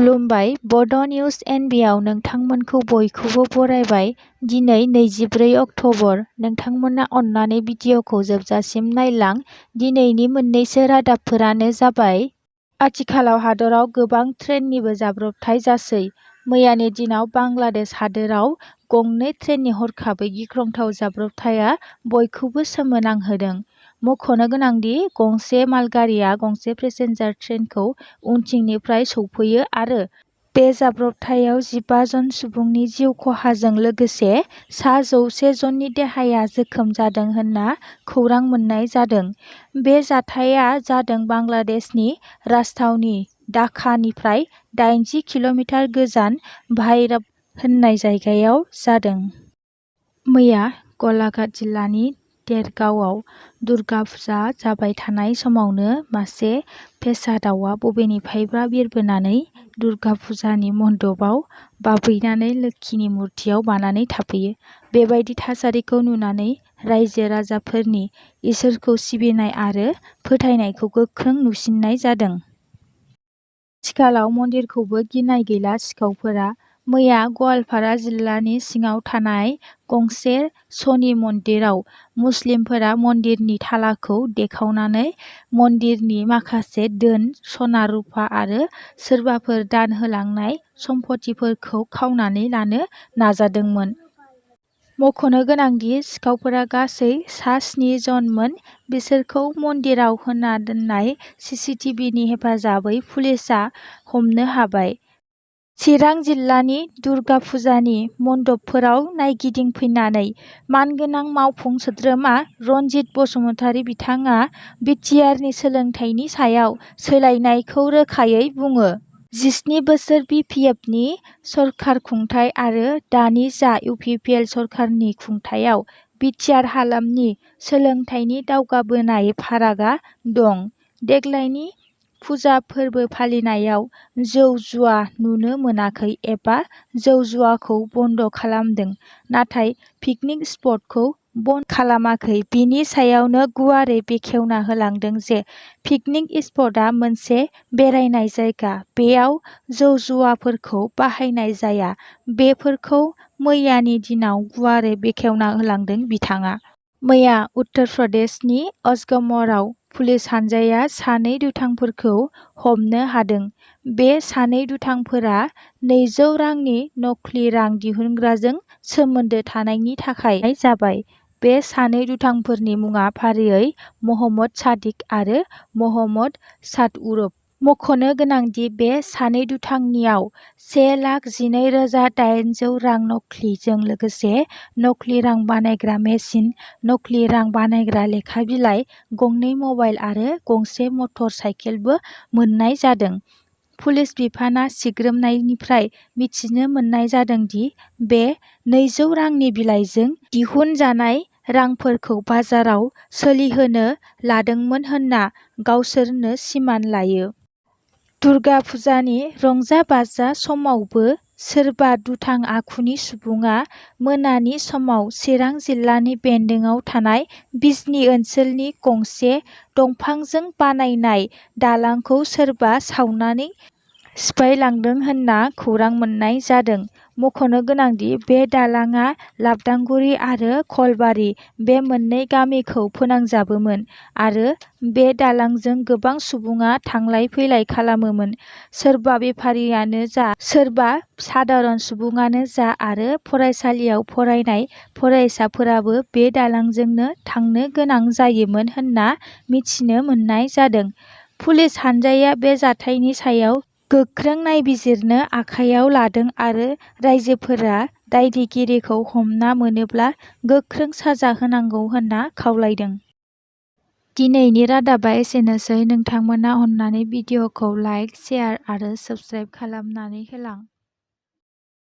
खुलुमबाय बड' निउज एनबिआव नोंथांमोनखौ बयखौबो बरायबाय। दिनै 24 अक्ट'बर। नोंथांमोना अन्नानै भिडिअखौ जोबजासिम नायलां। दिनैनि मोन्नैसो रादाबफोरानो जाबाय। आथिखालाव हादराव गोबां ट्रेननिबो जाब्रबथाय जासै। मैयानि दिनाव बांलादेश हादोराव गंनै ट्रेननि हरखाबै गिख्रंथाव जाब्रबथाया बयखौबो सोमोनांहोदों। मख'नो गोनांदि गंसे मालगारिया गंसे पेसेन्जार ट्रेनखौ उनथिंनिफ्राय सौफैयो आरो बे जाब्रबथायाव 15 जन सुबुंनि जिउ खहाजों लोगोसे सा 100 जननि देहाया जोखोम जादों होनना खौरां मोन्नाय जादों। बे जाथाया जादों बांलादेशनि राजथावनि ढाकानिफ्राय 80 किल'मिटार गोजान भैरब होननाय जायगायाव जादों। मैया गलाघाट जिल्लानि देरगांवआव दुर्गा फुजा जाबाय थानाय समावनो मासे फेसा दाउआ बबेनिफ्रायबा बिरबोनानै दुर्गा फुजानि मन्दपआव बाफैनानै लोक्षिनि मुर्तियाव बानानै थाफैयो। बेबायदि थासारिखौ नुनानै रायजो राजाफोरनि इसोरखौ सिबिनाय आरो फोथायनायखौ गोख्रों नुसिननाय जादों। आथिखालाव मन्दिरखौबो गिनाय गैला सिखावफोरा। मैया गवालपारा जिल्लानि सिङाव थानाय गंसे शनि मन्दिराव मुस्लिमफोरा मन्दिरनि थालाखौ देखावनानै मन्दिरनि माखासे धोन सना रुफा आरो सोरबाफोर दान होलांनाय सम्फथिफोरखौ खावनानै लानो नाजादोंमोन। मख'नो गोनांदि सिखावफोरा गासै सा 7 जनमोन। बिसोरखौ मन्दिराव होना दोननाय सिसिटिभिनि हेफाजाबै पुलिसआ हमनो हाबाय। चिरां जिल्लानि दुर्गा फुजानि मन्दपफोराव नायगिदिंफैनानै मानगोनां मावफुं सोद्रोमा रनजित बसुमतारी बिथाङा बिटिआरनि सोलोंथाइनि सायाव सोलायनायखौ रोखायै बुङो। 17 बोसोर बिपिएफनि सरखार खुंथाय आरो दानि जा इउपिपिएल सरखारनि खुंथायाव बिटिआर हालामनि सोलोंथाइनि दावगाबोनाय फारागा दं। देग्लायनि फुजा फोरबो फालिनायाव जौ जुवा नुनो मोनाखै एबा जौ जुवाखौ बन्द खालामदों नाथाय पिकनिक स्पटखौ बन्द खालामाखै। बिनि सायावनो गुवारै बेखेवना होलांदों जे पिकनिक स्पटआ मोनसे बेरायनाय जायगा। बेयाव जौ जुवाफोरखौ बाहायनाय जाया। बेफोरखौ मैयानि दिनाव गुवारै बेखेवना होलांदों बिथाङा। मैया उत्तर प्रदेशनि अजगमराव पुलिस हानजाया सानै दुथांफोरखौ हमनो हादों। बे सानै दुथांफोरा 200 रांनि नकलि रां दिहुनग्राजों सोमोन्दो थानायनि थाखाय जाबाय। बे सानै दुथांफोरनि मुङा फारियै महम्मद सादिक आरो महम्मद सादउरफ। मख'नो गोनांदि बे सानै दुथांनियाव 1,12,800 रां नकलिजों लोगोसे नकलि रां बानायग्रा मेसिन, नकलि रां बानायग्रा लेखा बिलाइ, गंनै मबाइल आरो गंसे मटर साइकेलबो मोननाय जादों। पुलिस बिफाना सिग्रोमनायनिफ्राय मिथिनो मोननाय जादोंदि बे 200 रांनि बिलाइजों दिहुनजानाय रांफोरखौ बाजाराव सोलिहोनो लादोंमोन होनना गावसोरनो सिमान लायो। दुर्गा फुजानि रंजा-बाजा समावबो सोरबा दुथां आखुनि सुबुङा मोनानि समाव चिरां जिल्लानि बेन्दोंआव थानाय बिजनी ओनसोलनि गंसे दंफांजों बानायनाय दालांखौ सोरबा सावनानै सिफायलांदों होनना खौरां मोन्नाय जादों। मख'नो गोनांदि बे दालांआ लाबदांगुरि आरो खलबारि बे मोननै गामिखौ फोनांजाबोमोन आरो बे दालांजों गोबां सुबुङा थांलाय फैलाय खालामोमोन। सोरबा बेफारियानो जा, सोरबा सादारन सुबुङानो जा आरो फरायसालियाव फरायनाय फरायसाफोराबो बे दालांजोंनो थांनो गोनां जायोमोन होनना मिथिनो मोननाय जादों। पुलिस हानजाया बे जाथायनि सायाव गोख्रों नायबिजिरनो आखायाव लादों आरो राइजोफोरा दायनिगिरिखौ हमना मोनोब्ला गोख्रों साजा होनांगौ होनना खावलायदों। दिनैनि रादाबा एसेनोसै। नोंथांमोना अन्नानै भिडिअखौ लाइक, शेयार आरो साबस्क्राइब खालामनानै होलां।